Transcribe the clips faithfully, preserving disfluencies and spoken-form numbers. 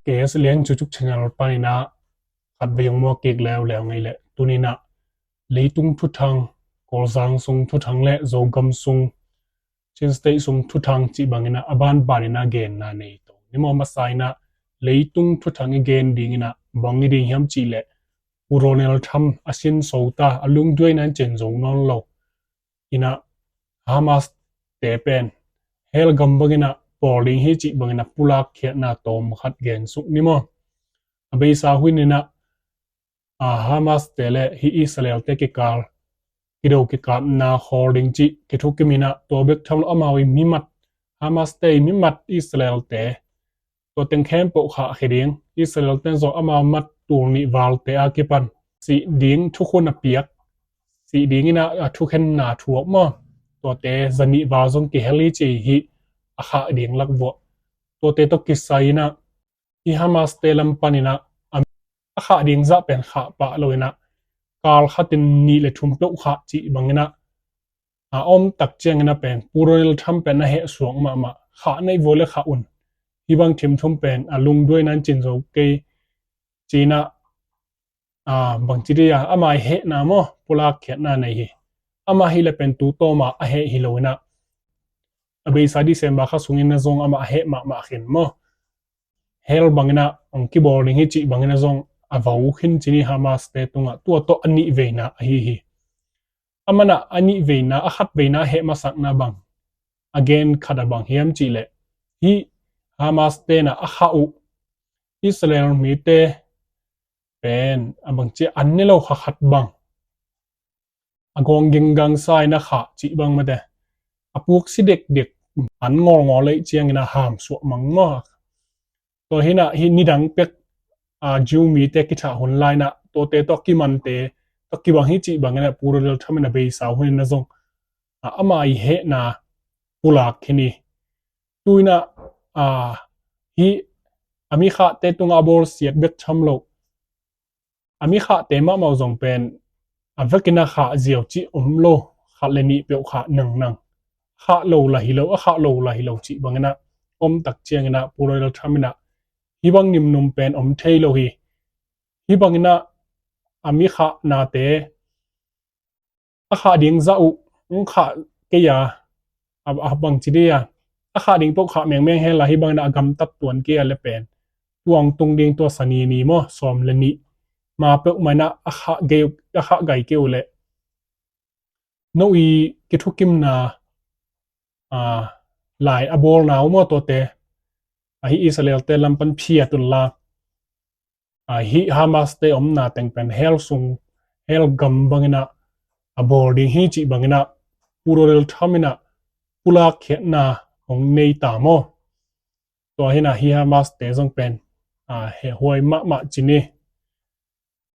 K S Lian Cucuk Channel panin ah khat vei hong muak kik leuleu ngei leh, tuni in ah leitung thuthang, Kawlzang sung thuthang le Zogam sung, Chin State sung thuthang cih bangin ah a banbanin ah genna nei to ni maw. Masa in ah leitung thuthang i gen dingin ah bang i ding hiam cih leh, Pu Donald Trump a sin so ta, a lungduaina in cin zo nawn lo in ah Hamas te pen hell gam bangin ah bawl ding hi cih bangin ah pulak khiatna tawm khat gen suk ni maw. A beisa hun in ah, a, Hamas te le hih Israel te kikal kido kikapna khawl ding cih kithukim in ah, tua bek tham lo amau i mimat, Hamas te i mimat Israel te, tua teng khempeuh khahkhia ding, Israel ten zong amau mat tul nih valte a kipan sih ding thukhun a piak, sih dingin ah a thukhenna thuak maw, tuate zanih val zong kihel hi ci hi. A khah ding lak vuah, tuate tawh kisai in ah hih Hamas te lam panin ah a, a khah ding zah pen khah pah lo in ah, kal khatin nih le thum peuh khah cih bangin ah, a om tak ciangin ah pen Pu Donald Trump pen a heh suak mahmah, khah naih vua le khah un, hih bang thim thum pen a lungduaina in cin zo kei ci in ah, a, bangci dih a, ama i hehna maw, pulak khiatna nei hi. Ama hi le pen tu tawma a heh hi lo in ah, a beisa December kha sungin na zong ama a heh mahmah khin maw. Hell bangin ah hong kibawl ding hi cih bangin ah zong a vau khin ci ni Hamas te tungah, tua tawh a nih veina ahi hi. Aman ah a nih veina, a khat veina a heh masakna bang, a gen khat a bang hiam cih leh, hih Hamas ten ah a khah uh Israel mite pen a bangci an ne lo kha khat bang, a gawng ginggang sa in a khah cih bang mate, a puk si dekdek, an ngawlngawl leih ciangin a ham suah mang maw. Tua hi in ah hih nidang pek, a, Jew mite kithah hun lai in ah tuate tawh kimante tawh kibang hi cih bangin ah Pu Donald Trump in a beisa hun in ah zong, a, ama i hehna pulak khin hi. Tu in ah, a, hih a mi khahte tungah a bawlsiat bek tham lo, a mi khahte mahmah uh zong pen a vekin a khah ziau cih om lo, khat le nih peuh khah nangnang, khah lo lah hi lo, a khah lo lah hi lo cih bangin ah om tak ciangin ah Pu Donald Trump in ah hih bang nimnum pen om thei lo hi. Hih bangin ah a mi khahnate a khah ding zah uh hong khah kei a, a, a bangci dih a, a khah ding peuh khah mengmeng hen la, hih bangin ah a gamtat tuan kei a le pen, tua hong tung ding tua Sani ni maw, sawm le nih ma peuhmah in ah a khah gei, a khah gai kei uh leh, no i kithukimna, a, lai a bawlna uh maw, tuate, a, hih Israel te lam pan phiat un la, a, hih Hamas te omna teng pen hell sung, hell gam bangin ah a bawl ding hi cih bangin ah Pu Donald Trump in ah pulak khiatna hong nei ta maw. Tua hi in ah hih Hamas te zong pen, a, hehhuai mahmah ci ni.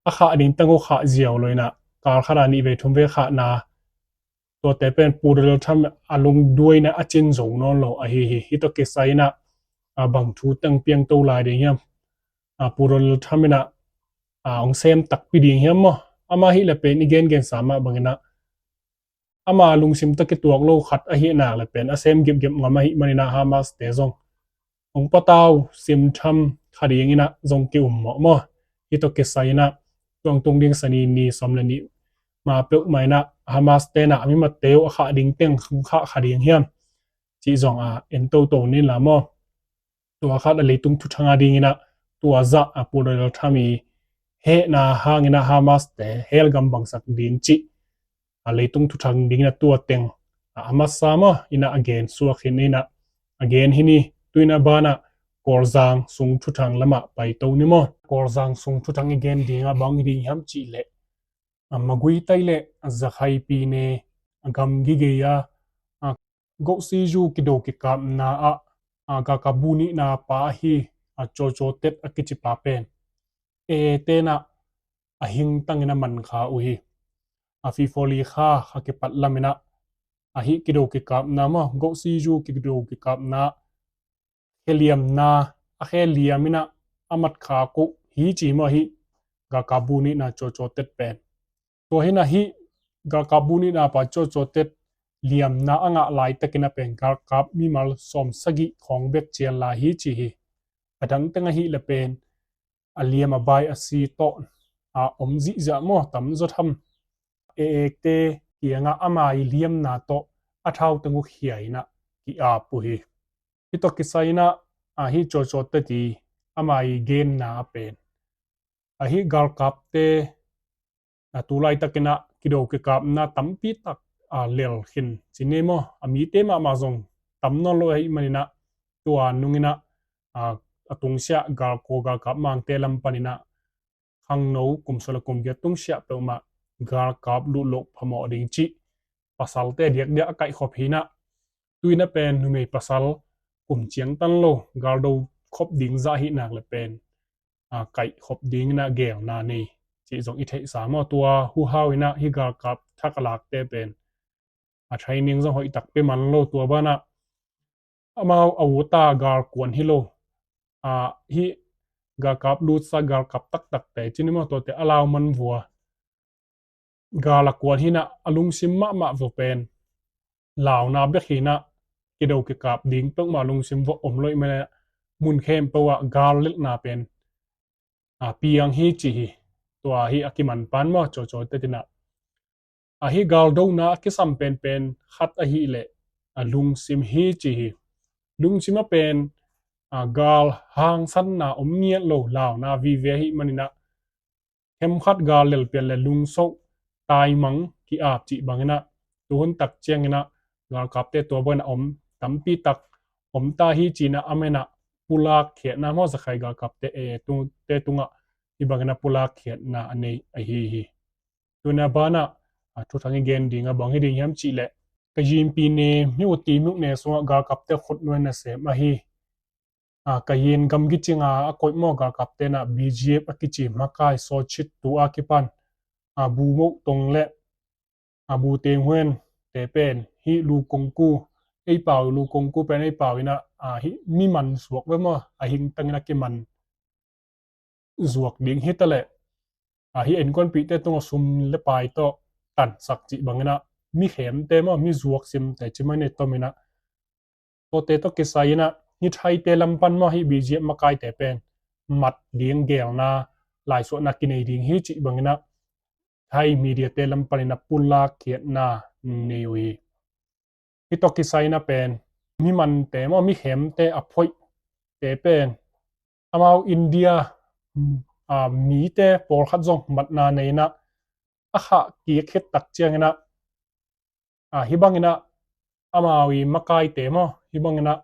A khah ding tang uh khah ziau lo in ah, kal khat a nih vei thum vei khahna, tuate pen Pu Donald Trump a lungduaina a cin zo nawn lo ahi hi. Hih tawh kisai in ah, a, bang thu teng piang to lai ding hiam, a, Pu Donald Trump in ah, a, hong sem takpi ding hiam maw. Ama hi le pen i gengensa mah bangin ah, ama lungsim tawh kituak lo khat ahi nak le pen a sem gipgip ngam ahih manin ah Hamas te zong hong patau simtham kha dingin ah zong ki-um mawh maw. Hih tawh kisai in ah tua hong tung ding Sani ni sawm le nih ma peuhmah in ah Hamas te in ah a mi mat te uh a khah ding teng hong khah kha ding hiam cih zong a en toto ni la maw. Tua khat a leitung thuthang a dingin ah tua zah a Pu Donald Trump i hehna hangin ah Hamas te hell gam bangsak ding cih a leitung thuthang dingin ah tua teng a, a masa mah in ah a gen suak hi in ah, a gen hi ni. Tu in ah ban ah Kawlzang sung thuthang lamah pai to ni maw. Kawlzang sung thuthang i gen ding ah bang hi ding hiam cih leh, a, Magui tai le, a, Zakhai pi ne, a, gam gigei a, a, Gohsizu kido kikapna ah, a, galkapbu nihna pa ahi, a, Cawcaw Tet a kici pa pen, e, ten ah a hingtangin a man kha uh hi. A, Fifoli kha, kha kipat lamin ah, a, hih kido kikapna maw, Gohsizu kido kikapna khe liamna, a khe liamin ah a mat khak uh hi ci maw hih galkapbu nihna Cawcaw Tet pen. Tua hi in ah hih galkapbu nihna pa Cawcaw Tet liamna a ngah laitakin ah pen galkap mimal sawm sagih khawng bek cian lai hi ci hi. A dang teng ahih leh pen a liam a bai a si tawh a om zihziah maw, tamzaw tham. Eekte kiangah ama ii liamna tawh a thau teng uh khia in ah ki-ap uh hi. Hih tawh kisai in ah, a, hih Cawcawtet ii ama ii genna ah pen, a, hih galkapte, a, tu laitakin ah kido kikapna tampi tak, a, lel khin ci ni maw, a, mite mahmah zong tam nawn lo ahih manin ah, tua nungin ah, a, a tungsiah galkaw galkap mangte lam panin ah khangno kum sawm le kum giat tungsiah peuhmah galkap lut loh phamawh ding cih pasalte diakdiak a kaihkhop hi in ah, tu in ah pen numei pasal kum ciangtan lo galdo khop ding zah ahih nak leh pen, a, kaihkhop dingin ah geelna nei cih zong i theihsa maw. Tua huhau in ah hih galkap thak a lakte pen, a, training zong hoih tak pia man lo, tua banah amau a ut a galkuan hi lo, a, hih galkap lutsa galkap taktakte ci ni maw, tuate a lau man vua gal a kuan hi in ah, a lungsim mahmah vua pen launa bek hi in ah, kido kikap ding peuhmah lungsim vua om lo ahih manin ah, mun khempeuh ah gal lelhna pen, a, piang hi ci hi. Tua hi a kiman pan maw, Cawcawtet in ah. A, hih galdona a kisam penpen khat ahih leh, a, lungsim hi ci hi. Lungsim ah pen, a, gal hangsanna om ngiat lo, launa vive ahih manin ah, khem khat gal lel pian leh lungso taimang ki-ap cih bangin ah, tuhun tak ciangin ah galkapte tua bangin ah om tampi tak om ta hi ci in ah, a man ah pulak khiatna maw, zakhai galkapte, e, tu, te tungah hih bangin ah pulak khiatna a nei ahi hi. Tu in ah banah, a, thuthang i gen ding a bang hi ding hiam cih leh, Kayin pyine, Myawaddy myone sungah galkapte khutnuai nasem ahi, a, Kayin gamgi cinga a koih maw, galkapte in ah B G F a kici makai sawtcittu a kipan, a, bu moh tong le, a, bu teng huente pen, hih lu kongku, ei pau, lu kongku pen ei pau in ah, a, hih mi man suak ve maw, a hingtangin a kiman zuak ding hi ta leh, a, hih innkuanpihte tungah sum le pai tawh tansak cih bangin ah, mi khemte maw, mi zuak simte ci mai ni, tom in ah, tuate tawh kisai in ah, hih thaite lam pan maw, hih B G F makaite pen mat ding geelna, laisuahna kinei ding hi cih bangin ah, Thai mediate lam panin ah pulak khiatna nei uh hi. Hih tawh kisai in ah pen, mi mante maw, mi khemte a phoihte pen, amau India, a, mite pawlkhat zong matna nei in ah, a khah kik khit tak ciangin ah, a, hih bangin ah amau ii makaite maw, hih bangin ah,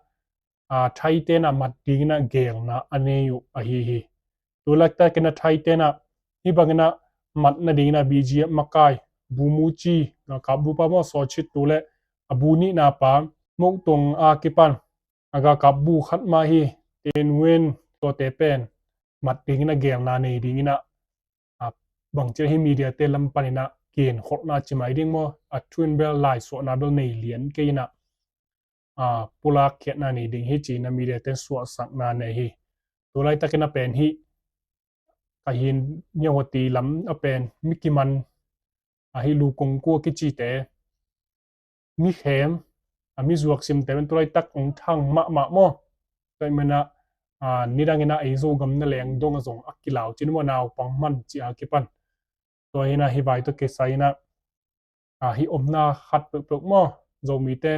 a, thaite in ah mat dingin ah geelna a nei uh ahi hi. Tu laitakin ah thaite in ah hih bangin ah mat nadingin ah B G F makai, bu muci, galkap bupa maw, sawtcittu le a bu nihna pa, moh tong a kipan, a, galkap bu khat mah hi, ten wen, tuate pen mat dingin ah geelna nei dingin ah, a, bangci hih mediate lam panin ah genkholhna ci mai ding maw, a thu in bel laisuahna bel nei lian kei in ah, a, pulak khiatna nei ding hi ci in ah mediate in suahsakna nei hi. Tu laitakin ah pen hih Kayin, Myawaddy lam ah pen mi kiman, a, hih lu kongku a kicite, mi khem, a, mi zuak simte pen tu laitak ong thang mahmah maw. Tua ahih manin ah, a, nidangin ah ei Zogam na leng dong ah zong a kilau ci ni maw, naupang man ci a kipan. Tua hi in ah hih vai tawh kisai in ah, a, hih omna khat peuhpeuh maw, Zomite,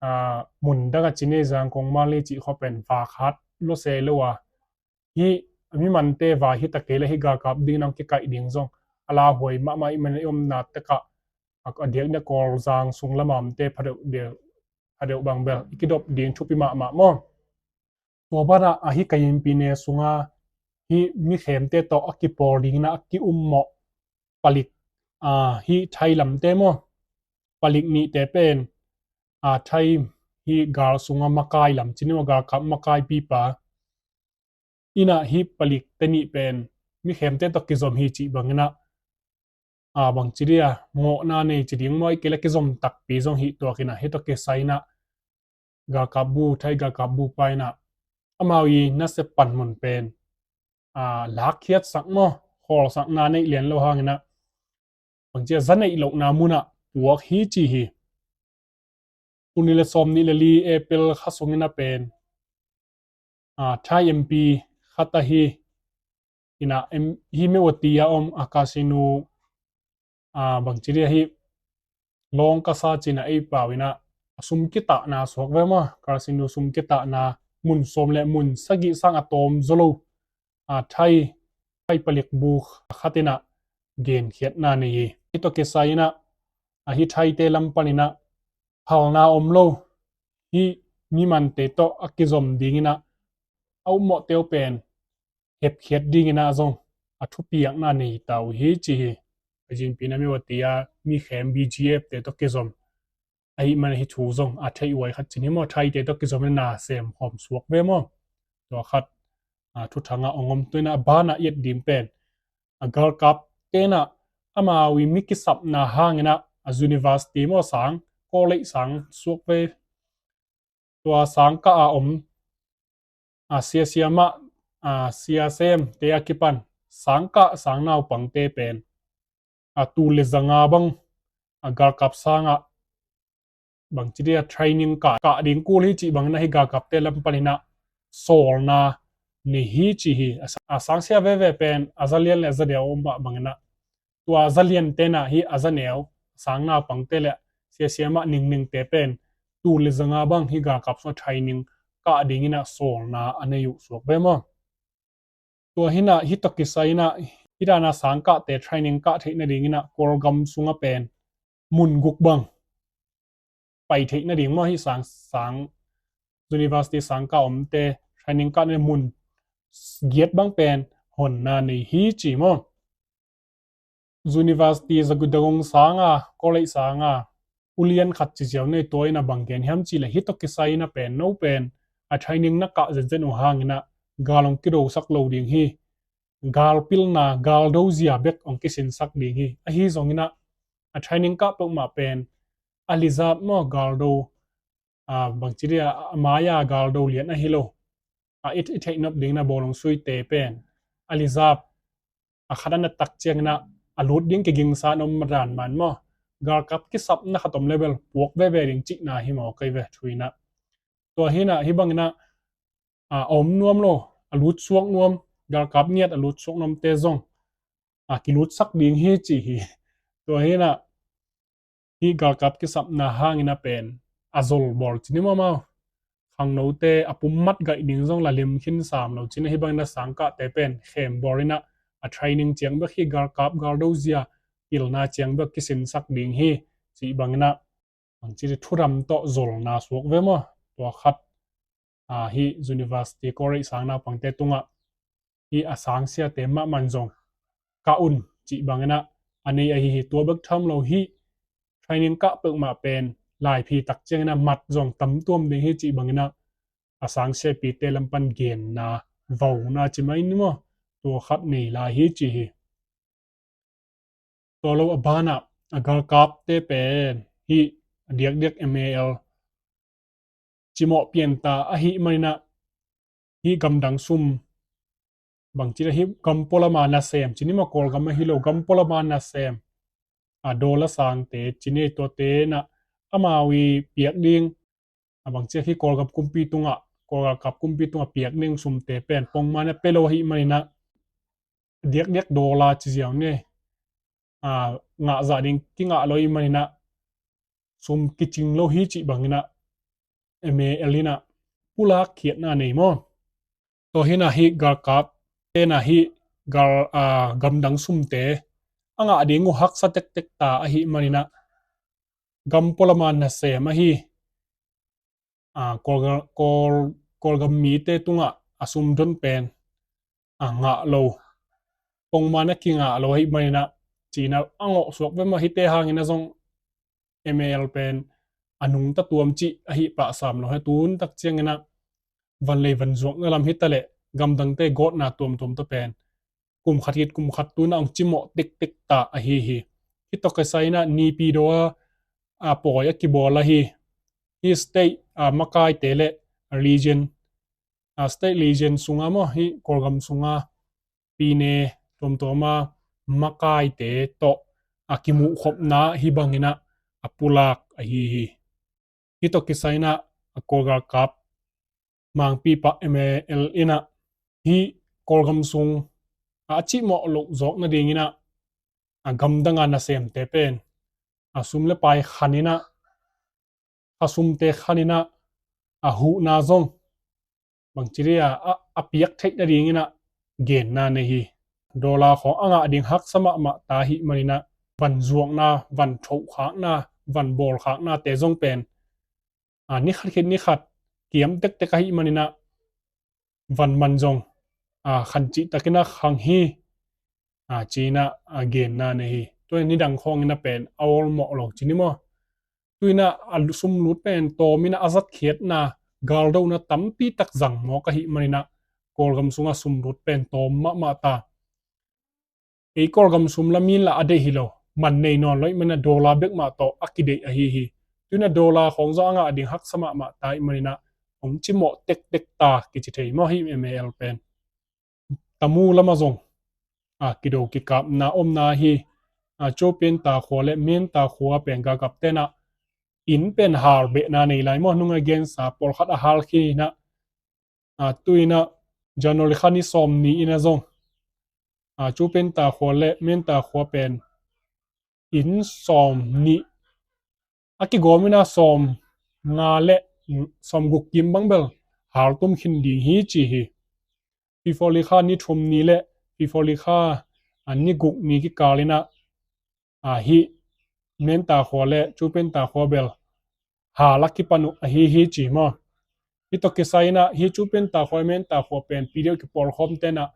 a, mun dang ah ci ni, Zangkong, Mandalay cih khawng pen vak hat lua se lo a, hih mi mante vai hi ta kei leh hih galkap dingin ah kikaih ding zong a lauhuai mahmah ahih manin ah, i omna tek ah, a, a diakdiak Kawlzang sung lam a omte phadeuh deuh, phadeuh bang bel i kidop ding thupi mahmah maw. Tua banah, a, hih Kayin pyine sunga hih mi khemte tawh a kipawl dingin ah a ki-ummawh palik, a, hih Thai lamte maw, palik nihte pen, a, Thai hih gal sunga makai lam ci ni maw, galkap makaipipa in ah hih palikte nih pen mi khemte tawh kizom hi cih bangin ah, a, bangci dia, mawhna nei ci ding maw, ahih kei leh kizom takpi zong hi tuak in ah, hih tawh kisai in ah galkap bu, Thai galkap bupa in ah amau ii nasep panmun pen, a, lakkhiatsak maw, khawlsakna neih lian lo hangin ah, bangci a, za neih lohna mun ah puak hi ci hi. Tul nih le sawmnih le li April kha sungin ah pen a, Thai M P khat ahi, ina, em, hi Mewati a om a casino, a, bangci dia hi, lawng kasa cina ei pau ina, a sum kitahna suak ve maw, casino sum kitahna mun sawm le mun sagih sang a tawm zo lo, a, Thai, Thai palik buk khat ina genkhiatna nei hi. Hi tawh kisai ina, a, hi Thaite lam pan ina phalna om lo, hi mimante tawh a kizom ding ina, a upmawhte uh pen hepkhiat ding ina zong a thupiakna nei ta uh hi ci hi. A zinpina Mewati a mi khem B G F te tawh kizom ahi man hi thu zong a theih uai khat cin hi maw, Thaite tawh kizom ina sem khawm suak ve maw. Tua khat, a, thuthang a ong om, tua ina a ban a i et ding pen, a, galkapte ina amau i mi kisapna hang ina, a, university maw, sang, college sang suak ve, tua sangkah a om, a, sia siamah, a, sia semte a kipan sangkah sangnaupangte pen, a, tul le zanga bang, a, galkap sangah bangci dia training kah, kah ding kul hi cih bang ina hi galkapte lam pan ina sawlna nei hi ci hi. A, a, sangsia veve pen a za lian le a za neu om mah bang ina, tua za liante ina hi a za neu, sangnaupangte le sia siamah ningningte pen tul le zanga bang hi galkap sungah training kah ding ina sawlna a nei uh suak ve maw. Tua hi ina hi tawh kisai ina hi dana sangkahte training kah theih nading ina Kawlgam sungah pen mun guk bang pai theih nading maw, hi sang, sang university sangkah omte training kah nading mun giat bang pen honna nei hi ci maw. University zagudagong sanga, college sanga, ulian khat ci ziau nei, tua ina bang gen hiam cih le hi tawh kisai ina pen no pen a training na kah zenzen uh hang ina gal ong kidosak lo ding hi. Gal pilna, gal dozia bek ong kisinsak ding hi. Ahi zong ina a training kah peuhmah pen a lizap maw, gal do, a, bangci dia, a, a mai-a gal do lian ahi lo. A, i, i theih nop ding ina bawlung suite pen a lizap, a khat a na tak ciang ina a lut ding kigingsa na om madan man maw. Galkap kisapna khat om le bel puak veve ding cihna hi maw, kei ve thu ina. Tua hi ina hi bang ina, a, a om nuam lo, a lut suak nuam, galkap ngiat a lut suak nuamte zong a kilutsak ding hi ci hi. Tua hi ina hi galkap kisapna hang ina pen a zol bawl cin hi maw maw. Khangnote a pummat gaih ding zong la lim khin sam lo cin hi bang ina sangkahte pen khem bawl ina a training ciang bek hi, galkap gal dozia pilna ciang bek kisinsak ding hi cih bang ina bangci le thudam tawh zolna suak ve maw. Tua khat, a, hi university college sangnaupangte tungah hi a sangsiate mahmah in zong kah un cih bang ina a nei ahi hi. Tua bek tham lo hi, training kah peuhmah pen laiphi tak ciang ina mat zong tam tuam ding hi cih bang ina a sangsiapite lam pan genna, vauna ci mai ni maw, tua khat nei lai hi ci hi. Tua lo a ban ah a galkapte pen hi a diakdiak M A L cimawh pianta ahi man ina hi gamdang sum bangci dia hi gam pualama nasem ci ni maw, Kawlgam ahi lo gam pualama nasem, a, dollar sangte ci ni, tuate ina amau i piak ding, a, bangci dia hi Kawlgam kumpi tungah, Kawlgam kumpi tungah piak ding sumte pen pongman a pe lo ahi man ina diakdiak dollar ci ziau ni, a, ngah zah ding kingah lo ahi man ina sum kicing lo hi cih bang ina M A L ina pulak khiatna nei maw. Tua hi ina hi galkapte ina hi gal, a, gamdang sumte a ngah ding uh haksa tektek ta ahi man ina gam pualama nasem ahi, a, Kawl, Kawl, Kawlgam mite tungah a sumdon pen a ngah lo, pongman a kingah lo ahi man ina ci ina a ngawh suak ve maw. Hite hang ina zong M A L pen a nungta tuam cih ahi pah sam lo hi. Tun tak ciang ina vanlei vanzuakna lam hi ta le gamdangte gawtna tuamtuam tawh pen kum khat khit kum khat tu ina ong cimawh tiktik ta ahi hi. Hi tawh kisai ina Naypyidaw a, a, pawi a kibawl ahi hi state, a, makaite le region, a, state region sunga maw, hi Kawlgam sunga pyine tuamtuama makaite tawh a kimuhkhopna hi bang ina a pulak ahi hi. Hi tawh kisai ina a Kawl galkap Mangpipa M A L in ah hih Kawlgam sung a cihmawh loh zawk nadingin ah a gamdang a nasemte pen a sum le pai khanin ah, a sumte khanin ah a huhna zong bangci dih a, a, a piak theih nadingin ah genna nei hi. Dollar khawng a ngah ding haksa mahmah ta ahih manin ah van zuakna, van thohkhakna, van bawlkhaknate zong pen a, ni khat khit ni khat kiam tektek ahih manin ah van man zong a, khancih takin ah khang hi, a, ci-in ah a genna nei hi. Tua nidang khawngin ah pen a awlmawh lo ci ni maw? Tu-in ah a sumlut pen tawmin ah a zatkhiatna galdona tampi tak zang mawk ahih manin ah Kawlgam sungah sumlut pen tawm mahmah ta. Ei Kawlgam sum la min la a deih hi lo, man nei nawn lo ahih manin ah dollar bek mah tawh a kideih ahi hi. Tu-in ah dollar khawng zong a ngah ding haksa mahmah ta ahih manin ah hong cimawh tektek ta kici thei maw hih M A L pen. Tamu lamah zong a, kido kikapna omna hi. A, Chupenta khua le Menta khua pen galkapte'n ah inn pen hal behna nei lai maw, nung a gensa pawlkhat a hal khin ah, a, tu-in ah January kha ni sawmnih in ah zong a, Chupenta khua le Menta khua pen inn sawmnih a kigawmin ah sawmnga le sawmguk kim bang bel haltum khin ding hi ci hi. February kha ni thum ni le February kha a ni guk ni kikalin ah a, hih Menta khua le Chupenta khua bel hal a kipan uh ahi hi ci maw? Hih tawh kisai-in ah hih Chupenta khua, Menta khua pen P D F kipawlkhawmte'n ah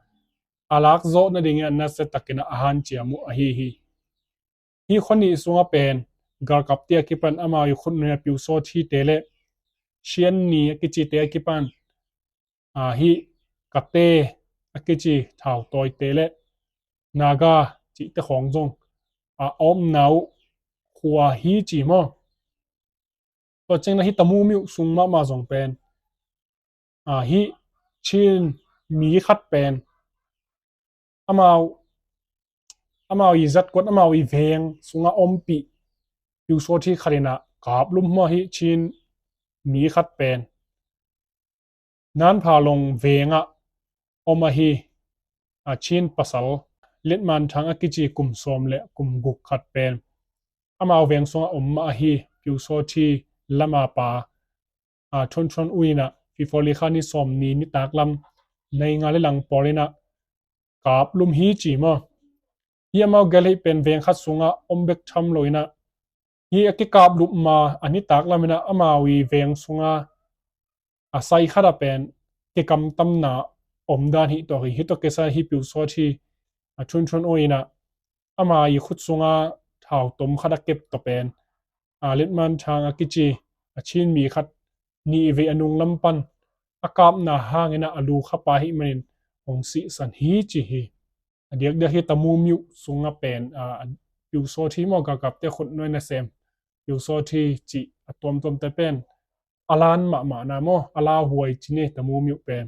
a lak zawh nadingin ah nasia takin ah a hanciam uh ahi hi. Hih khua nih sungah pen galkapte a kipan amau ii khutnuai a Piusawthite le Sianni a kicite a kipan a, hih Kate a kici thautawite le Naga cihte khawng zong a, a omna uh khua hi ci maw? Tua ciangin ah hih Tamu Myo sung mahmah zong pen a, hih Chin mi khat pen amau, amau ii zatkuat, amau ii veng sungah ompih Piusawthi khat in ah kaplum maw, hih Chin mi khat pen Nanphalong vengah om ahi a, Chin pasal Letmanthang a kici kum sawm le kum guk khat pen amau veng sungah om mah ahi Piusawthi lama pa a, Thon Thon U in ah February kha ni sawmnih nitak lam nai nga le lang pawlin ah kaplum hi ci maw? Hih amau gel hih pen veng khat sungah om bek tham loin ah hih a kikaplum ma a nitak lamin ah amau ii veng sungah a sai khat ah pen kikamtamna om dan hi tawh hi. Hih tawh kisai hih Piusawthi a, Thon Thon U in ah ama ii khut sungah thautom khat a kep tawh pen a, Letmanthang a kici a Chin mi khat nih vei a nung lam pan a kapna hangin ah a lu kha pa ahih manin hong sihsan hi ci hi. A diakdiak hih Tamu Myo sungah pen a, Piusawthi maw, galkapte khutnuai nasem Piusawthi cih a tuamtuamte pen a lan mahmahna maw, a lauhuai ci ni, Tamu Myo pen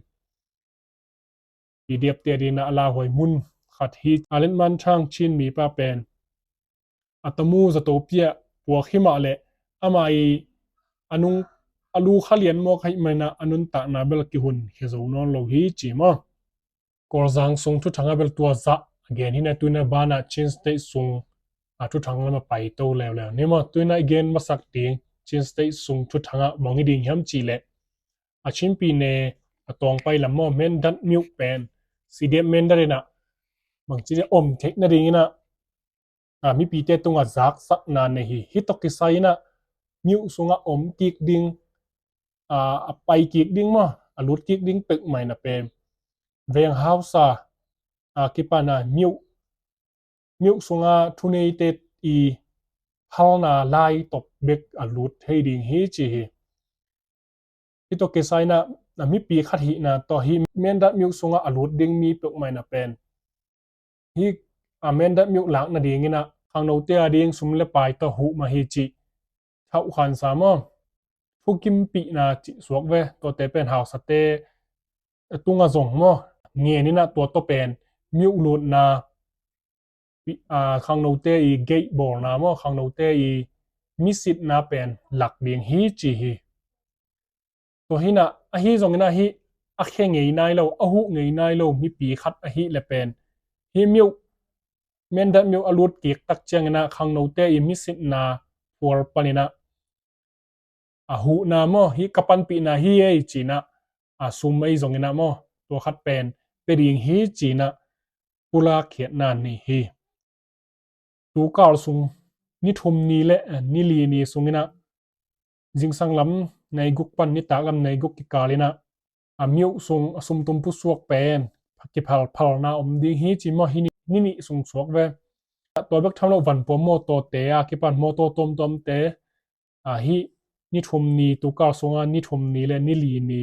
P D F te adingin ah a lauhuai mun khat hi. A, Letmanthang Chin mipa pen a Tamu zatopi ah puak hi mah leh ama ii a nung, a lu kha lian mawk ahih manin ah a nuntakna bel kihun khia zo nawn lo hi ci maw? Kawlzang sung thuthang ah bel tua zah a gen hi na, tu-in ah banah Chin State sung a thuthang lam ah paito leuleu ni maw? Tu-in ah i gen masak ding Chin State sung thuthang ah bang hi ding hiam cih leh a Chin pyine a tawngpai lam maw, Mindat Myo pen C D F Mindat in ah bangci dih om theih nadingin ah a, mipite tungah zaksakna nei hi. Hih tawh kisai-in ah Myo sungah om kik ding a, a pai kik ding maw, a lut kik ding peuhmah in ah pen veng hausa a, kipan a, Myo, Myo sungah thuneite ii halna lai tawh bek a lut thei ding hi ci hi. Hih tawh kisai-in ah a, mipi khat hihna tawh hih Mindat Myo sungah a lut ding mi peuhmah in ah pen hih a, Mindat Myo lak nadingin ah khangnote ading sum le pai tawh huh mah hi cih thauhkhansa maw, thukimpihna cih suak ve, tuate pen hausate tungah zong maw, ngenin ah tua tawh pen Myo lutna, a, khangnote ii geih bawlna maw, khangnote ii misitna pen lak ding hi ci hi. Tua hi inah, ahi zong inah hih a khe ngei nai lo, a huh ngei nai lo mipi khat ahih leh pen, hih myoh, Mindat myoh a lut kik tak ciang inah khangnote i misitna phual pan inah, a huhna maw, hih ka panpihna hi ei ci inah, a sum ei zong inah maw, tua khat pen pia ding hi ci inah pulak khiatna nei hi. Tu kal sung ni thum ni le, eh, ni li ni sung inah, zingsang lam nai guk pan nitak lam nai guk kikal inah, a myoh sung a sumtum pusuak pen kiphalphalna om ding hi ci maw, hih ni, ni nih sung suak ve. Tua bek tham lo vanpuam mawtawte a kipan mawtaw tuamtuamte, a, hih ni thum ni, tu kal sunga ni thum ni le ni li ni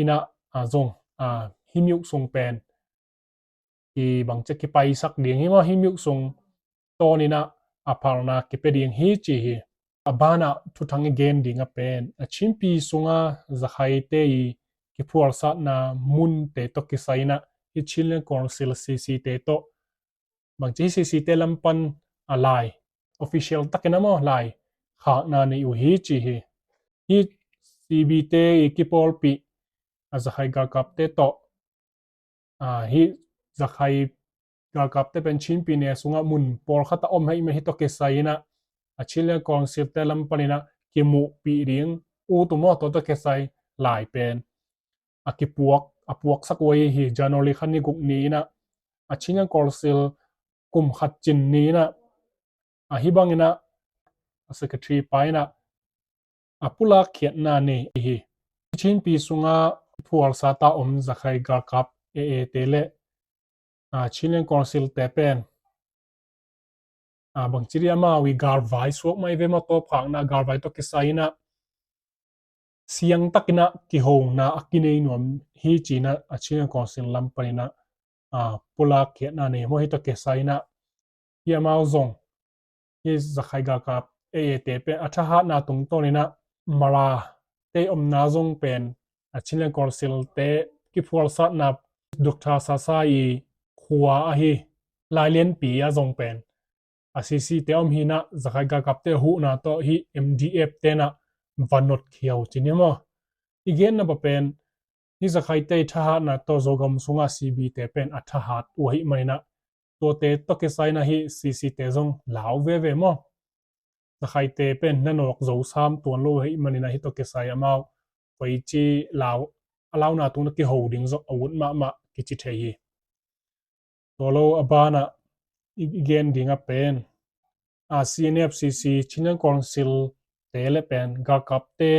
inah, a, zong, a, hih myoh sung pen i bangci a kipaisak ding hi maw, hih myoh sung tawn inah a phalna kipia ding hi ci hi. A banah thuthang i gen ding a pen, a Chinpi sunga Zakhaite i kiphualsatna munte tawh kisai inah, hih Chinland Council C C te tawh, bangci hih C C te lam pan a lai, official tak inah maw, lai khakna nei uh hi ci hi. Hih C B te i kipawlpih a Zakhai galkapte tawh, a, hih Zakhai galkapte pen Chinpi ne sungah mun pawlkhat ah om ahih man hih tawh kisai inah, a Chinland Council te lam pan inah kimuhpih ding, ut uh maw, tua tawh kisai lai pen a kipuak, a puaksak uh ahi hi. January kha ni guk ni inah, a Chinland Council kum khat cin ni inah, a, hih bang inah a secretary pa inah a pulak khiatna nei hi. Chinpi sunga phualsat a om Zakhai galkap A A te le, a, Chinland Council te pen, a, bangci dih, amau i galvai suak mah i ve maw, tawpkhakna galvai tawh kisai inah siangtak inah kihona a kinei nuam hi ci inah, a Chinland Council lam pan inah, a, pulak khiatna nei maw, hih tawh kisai inah, hih amau zong, hih Zakhai galkap A A te pen a thahatna tungtawn inah Mara te omna zong pen, a Chinland Council te kiphualsatna Doctor Sasa i khua ahi Lailianpi ah zong pen a C C te om hi inah, Zakhai galkapte huhna tawh hih M D F te inah va notkhia uh ci ni maw. I genna pa pen, hih Zakhaite i thahatna tawh Zogam sungah C B te pen a thahat uh ahih man inah, tuate tawh kisai inah hih C C te zong lau veve maw. Zakhaite pen na nawk zo sam tuan lo ahih man inah, hih tawh kisai amau koici lau, a launa tung inah kiho ding zong a ut mahmah kici thei hi. Tua lo a banah i, i gen ding a pen, a, C N F C C, Chinland Council te le pen galkapte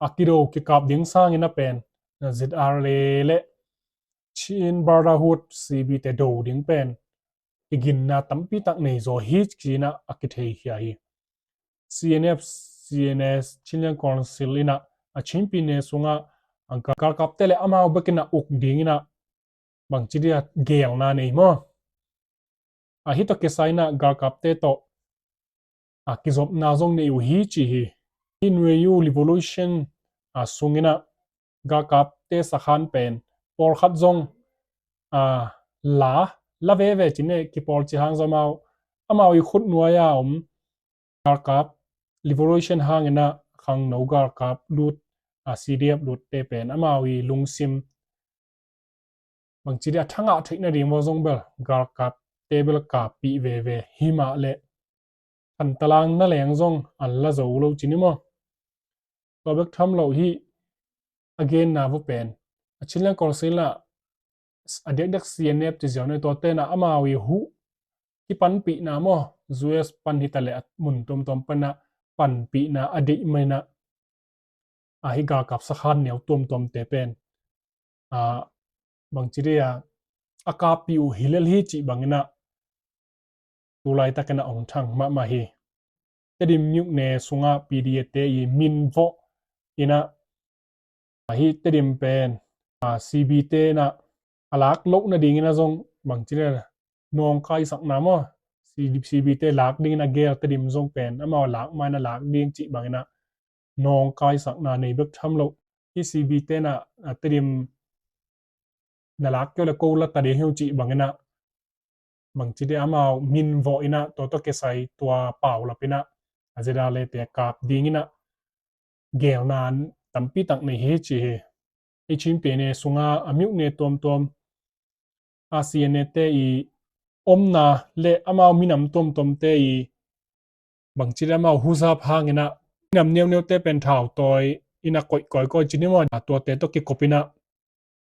a kido kikap ding sang inah pen, a, Z R A le Chin Brotherhood, C B te do ding pen i ginna tampi tak nei zaw hi ci inah a kitheikhia hi. C N F, C N S, Chinland Council inah, a Chinpi ne sungah, a, galkapte le amau bek inah uk ding inah, bangci dih a, geelna nei maw. A, hih tawh kisai inah galkapte tawh, a, kizopna zong nei uh hi ci hi. Hih Nweyu Revolution, a, sung inah galkapte sakhan pen pawlkhat zong, a, la, la veve ci ni, kipawl ci hang zong amau, amau i khut nuai a om galkap, revolution hang inah khangno galkap lut, a, C D F lutte pen amau i lungsim, bangci dih a, thangah theih nading maw zong bel galkapte bel kappih veve hi mah leh, khantalang na leng zong an la zo lo ci ni maw. Tua bek tham lo hih a genna vua pen, a Chinland Council ah a diakdiak C N F ci ziau ni, tuate inah amau i huh kipanpihna maw, U S pan hi ta leh a mun tuamtuam pan inah panpihna a deih man inah, a, hih galkap sakhan neu tuamtuamte pen, a, bangci dih a, a kappih uh hi lel hi cih bang inah tu laitak inah ong thang mahmah hi. Tedim myone sungah P D A te i min vawh inah, a, hih Tedim pen, a, C B te inah a lak loh nading inah zong bangci dih a, nawngkaisakna maw, C B te lak ding inah gel, Tedim zong pen amau lak ma inah lak ding cih bang inah nawngkaisakna nei bek tham lo. Hih C B te inah, a, Tedim na lak kei uh leh ko la ta ding hi uh cih bang inah, bangci dih a, amau min vawh inah, tua tawh kisai tua paulap inah, a, Z R A te kap ding inah geelna tampi tak nei hi ci hi. Ei Chin Pyine sunga a myone tuamtuam, a C N A te i omna le amau minam tuamtuamte i bangci le amau huzap hangin ah minam neuneute pen thau tawi in a koih kawikawi ci ni maw, tuate tawh kikop in ah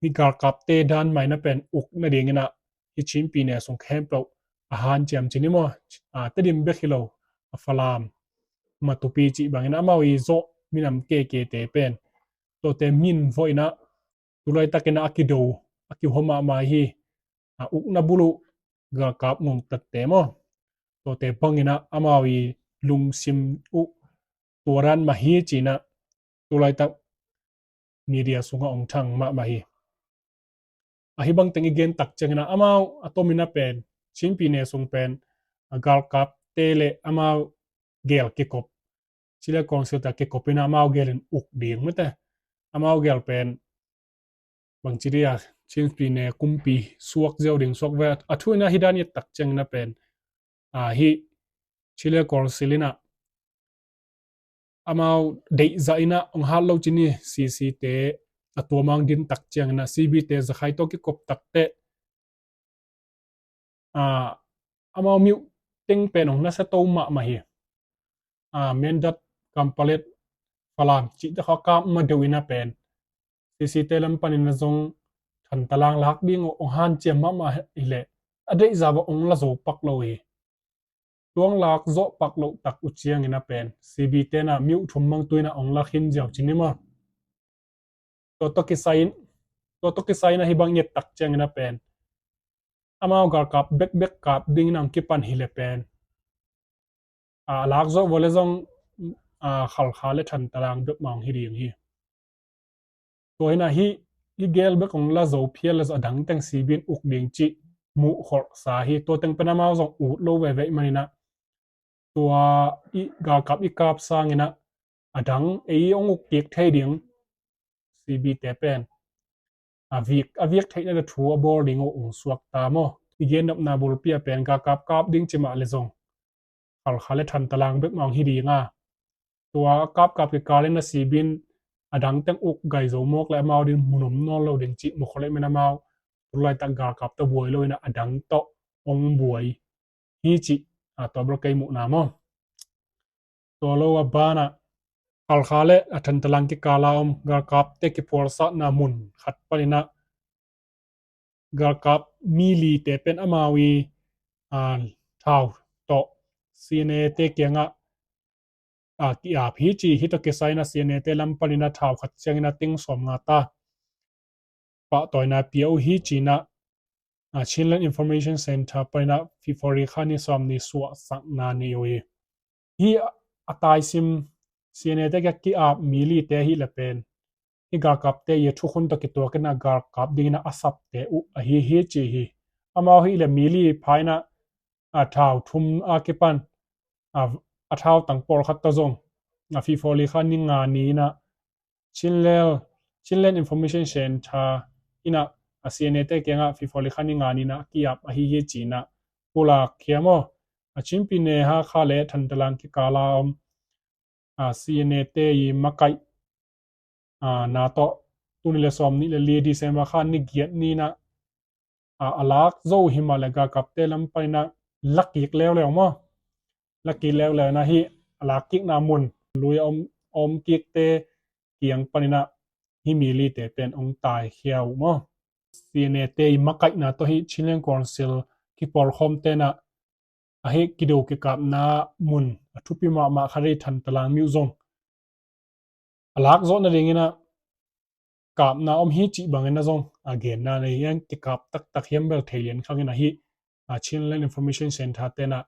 hih galkapte dan mah in a pen uk nadingin ah hih Chin Pyine sung khempeuh a hanciam ci ni maw, a, Tedim bek hi lo, a Falam, Matupi cih bangin amau i zawh minam kekete pen tuate min vawh in ah tulaitakin ah a kido, a kihua mahmah hi. A, ukna buluh galkap ngongtatte maw, tuate bangin ah amau i lungsim uh tua dan mah hi ci-in ah tulaitak media sungah ong thang mahmah hi. Ahi bangteng i gen tak ciangin ah amau a tomin a pen Chin Pyine sung pen a galkapte le amau gel kikop, Chin Land Council ta kikop in ah amau gel in uk ding mate, amau gel pen bangci dia Chin Pyine kumpi suak ziau ding suak ve, a thu in ah hi dan i et tak ciangin a pen, a, hih Chin Land Council in ah amau deihzah in ah ong hat lo ci ni, C C te a tua mang din tak ciangin ah C B te zakhai tawh kikop takte, a, amau myone teng pen ong nasia to mahmah hi. A, Mindat, Kanpetlet, Falam cihte kha kap ma deuh in a pen C C te lam panin a zong Thantalang lak ding ong hanciam mahmah hi leh a deihzah va ong la zo pak lo hi. Tuang lak zawh pak loh tak uh ciangin a pen C B te in ah myo thum mang tu in ah ong la khin ziau ci ni maw. Tua tawh kisai in, tua tawh kisai in ah hi bang i et tak ciangin a pen amau galkap bekbek kap dingin a ong kipan hi le pen, a, a lak zawh vua le zong, a, Khalkha le Thantalang bek mah ong hi ding hi. Tua hi in ah hih, hih gel bek ong la zo phial le zong a dang teng C B in uk ding cih muh kholhsa hi. Tua teng pen amau zong ut lo veve ahih manin ah tua i galkap i kap sangin ah a dang ei ong uk kik thei ding C B te pen a viak, a viak theihna le thu a bawl ding uh ong suak ta maw. I gen nopna bulpi a pen galkap kap ding ci mah le zong Khalkha le Thantalang bek mah ong hi ding a, tua a kapkap kikal in a C B in a dang teng uk gai zo mawk le amau din mun om nawn lo ding cih mu kholh ahih manin amau tulaitak galkap tawh buai lo in ah a dang tawh ong buai hi cih, a, tua bel kei muhna maw. Tua lo a banah Khalkha le a Thantalang kikal a om galkapte kiphualsakna mun khat panin ah galkap mi lite pen amau i, a, thau tawh C N A te kiangah, a, ki-ap hi ci hi. Tawh kisai in ah C N A te lam panin ah thau khat ciangin ah ting sawmnga ta pahtawina pia uh hi ci-in ah, a, Chinland Information Center panin ah February kha ni sawmnih suahsakna nei uh hi. Hih a taisim C N A te kiang ki-ap mi lite ahih le pen hih galkapte i a thukhun tawh kituak in ah galkap dingin ah a sapte uh ahi hi ci hi. Amau ahih le mi li pha in ah, a, thau thum a kipan, a, a thau tang pawlkhat tawh zong, a, February kha ni nga ni in ah Chinland, Chinland Information Center in ah, a, C N A te kiangah February kha ni nga ni in ah ki-ap ahi hi ci-in ah pulak khia maw. A, Chin Pyine, Hakha le Thantalang kikal a om, a, C N A te i makaih, a, na tawh tuni le sawmnih le li December kha ni giat ni in ah, a, a lak zo hi mah le galkapte lam panin ah la kik leuleu maw. La kik leuleu in ah hih a lak kikna mun lui a om, a om kikte kiang panin ah hih mi lite pen ong taikhia uh maw. C N A te i makaihna tawh hih Chinland Council kipawlkhawmte in ah a hih kido kikapna mun a thupi mahmah khat a hi Thantalang myo zong a lak zawh nadingin ah kapna om hi cih bangin ah zong a genna nei hi. Hih kikap taktak hiam bel thei lian khangin ah hih, a, Chinland Information Center te in ah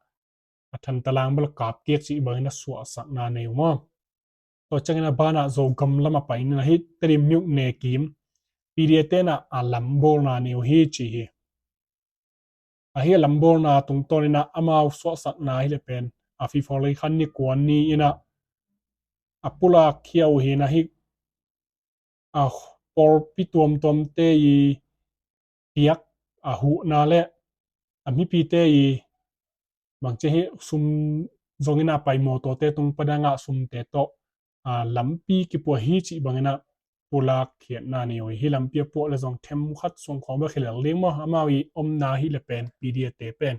a Thantalang bel kap kik cih bangin ah suahsakna nei uh maw. Tua ciangin a banah Zogam lam a pai in ah hih Tedim myone kim P D F te in ah a lambawlna nei uh hi ci hi. Ahi a lambawlna tungtawnin ah amau suahsakna hi le pen a February kha ni kua ni in ah a pulak khia uh hi in ah hih, a, pawlpi tuamtuamte i piak, a, huhna le a mipite i bangci hi sum zongin a pai mawtawte tung pan a ngah sumte tawh lampi kipuah hi cih bangin ah pulak khiatna nei uh hi. Lampi a puah le zong them khat sung khawng bek hi lel ding maw, amau i omna hi le pen P D F te pen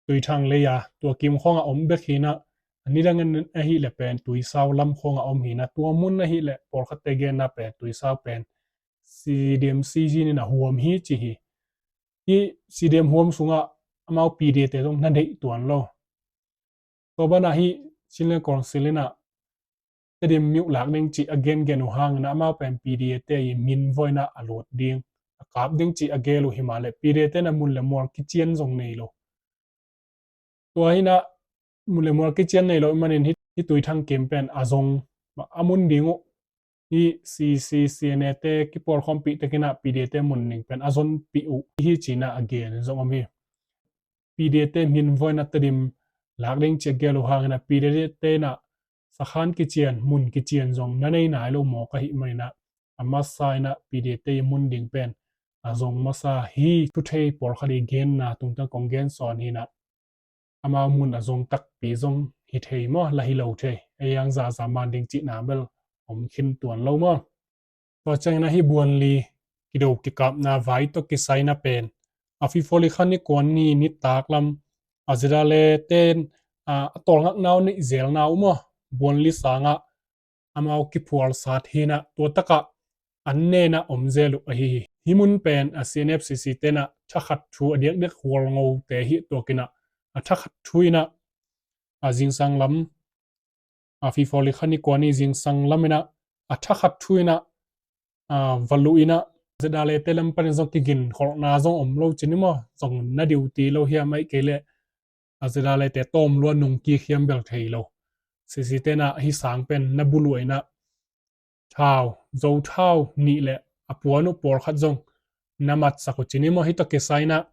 Tuithang lei a tua kim khawng a om bek hi na, a nidang in ahi le pen Tuisau lam khawng a om hi na, tua mun ahi le pawlkhatte genna pen Tuisau pen C D M C G in a huam hi ci hi. Hi C D M huam sungah amau P D F te zong na deih tuan lo. Tua banah hi Chinland Council in ah Tedim miuh lak ding cih a gengen uh hangin ah amau pen P D F te i min voina a lut ding, a kap ding cih a gel uh hi mah le P D F te in ah mun le mual kician zong nei lo. Tua hi na mun le mual kician nei lo i manin hi, hi Tuithang kim pen a zong a mun ding uh hi. C C C N A te kipawlkhawmpih takin ah P D F te mun ding pen a zonpih uh hi ci na a gen zong om hi. P D F te min voina Tedim lak ding cih a gel uh hangin ah P D F te in ah sakhan kician, mun kician zong na nei nai lo mawk ahi manin ah a masa in ah P D F te i mun ding pen a zong masa hi. Thuthei pawlkhat i genna tungtang kong gen sawn hi na, amau mun a zong takpi zong hi thei maw, la hi lo thei, ei ang zaza man ding cihna bel om khin tuan lo maw. Tua ciangin ah hi buanli kido kikapna vai tawh kisai na pen a February kha ni kuan ni nitak lam a ZRA te in a tawlngakna uh neih zelna uh maw, buanli sangah amau kiphualsat hi na, tua takah an nena om zel uh ahi hi. Hi mun pen a C N F C C te in ah thakhat thu a diakdiak hualngote hi tuakin ah a thakhat thu in ah a zingsang lam a February kha ni kuan ni zingsang lam in ah a thakhat thu in ah va luh in ah ZRA te lam panin zong kiginkholhna zong om lo ci ni maw, zong na diu ti lo hiam, ahih kei leh a ZRA te tawm lua nung kik hiam bel thei lo. C C te in ah hi sang pen na bu lua in ah thau, zo thau nih le a puan uh pawlkhat zong na matsak uh ci ni maw. Hi tawh kisai in ah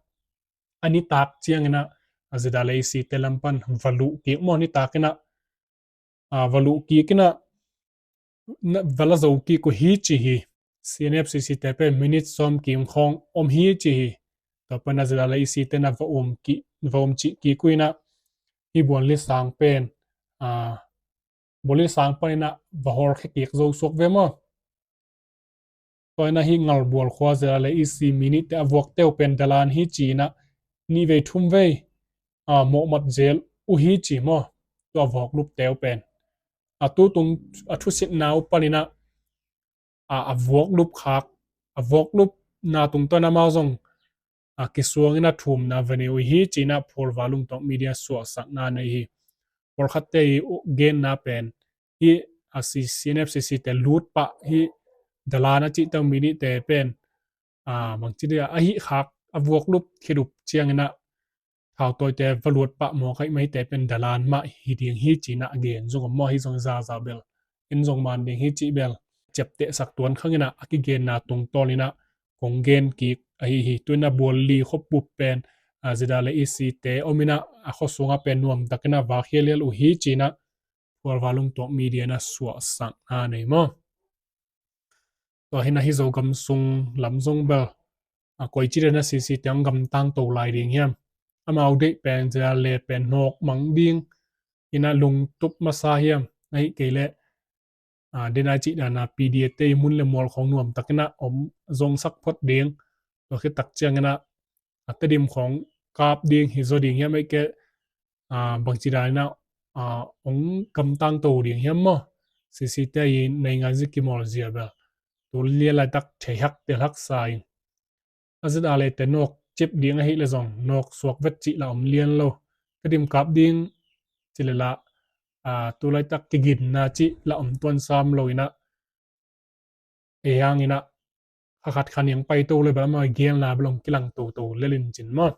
a nitak ciangin ah a ZRA te lam pan va luh kik maw, nitak in ah va luh kik in ah va la zo kik uh hi ci hi. C N F C C te pen minute sawm kim khawng om hi ci hi. Tua pan a ZRA te in ah va om kik, va om cih kik uh in ah hi buanli sang pen buanli sang panin ah va hawlkhia kik zo suak ve maw. Tua in ah hi Ngalbual khua ZRA minute te a vuakte uh pen dalan hi ci in ah nihvei thumvei mawhmat zel uh hi ci maw. Tua vuak lupte uh pen a tutung a thusitna uh panin ah a vuak lup khak, a vuak lupna tungtawn amau zong a kisuang in ah thumna va nei uh hi ci in ah Phualva Lungtuak Media suahsakna nei hi. Pawlkhatte i genna pen hi a C N F C C te lut pah hi dalan a cih tang minute te pen bangci dia a hih khak a vuak lup khit uh ciangin ah thautawite va luat pah mawk ahih mah, hihte pen dalan mah hi ding hi ci in ah a gen zong om maw. Hi zong zaza bel en zong man ding hi cih bel ciaptehsak tuan khang in ah a kigenna tungtawn in ah kong gen kik ahi hi. Tu in ah buanli khuabup pen a ZRA te om in ah a khua sungah pen nuamtak in ah vak hialhial uh hi ci in ah Phualva Lungtuak Media in ah suahsakna nei maw. Tua hi in ah hi Zogam sung lam zong bel a koici dan a C C te hong gamtang to lai ding hiam? Amau deih pen ZRA pen nawk mang ding in ah lungtup masa hiam? Ahih kei leh a, den a cih dan a P D F te i mun le mual khawng nuamtak in ah om zongsak phot ding. Tua khit tak ciangin ah a Tedim khawng kap ding hi zaw ding hiam, ahih kei leh a, bangci dan in ah a, hong gamtang to ding hiam maw? C C te i nei ngan zi kimawl zia bel tu lian laitak thei hak tel hak sa in a ZRA te nawk cip ding ahih leh zong nawk suak vet cih la om lian lo. Tedim kap ding ci leh la a, tu laitak kiginna cih la om tuan sam lo in ah ei hang in ah kha khat kha nih hong pai to le bel amau i gelna bel hong kilang toto lel in cin maw.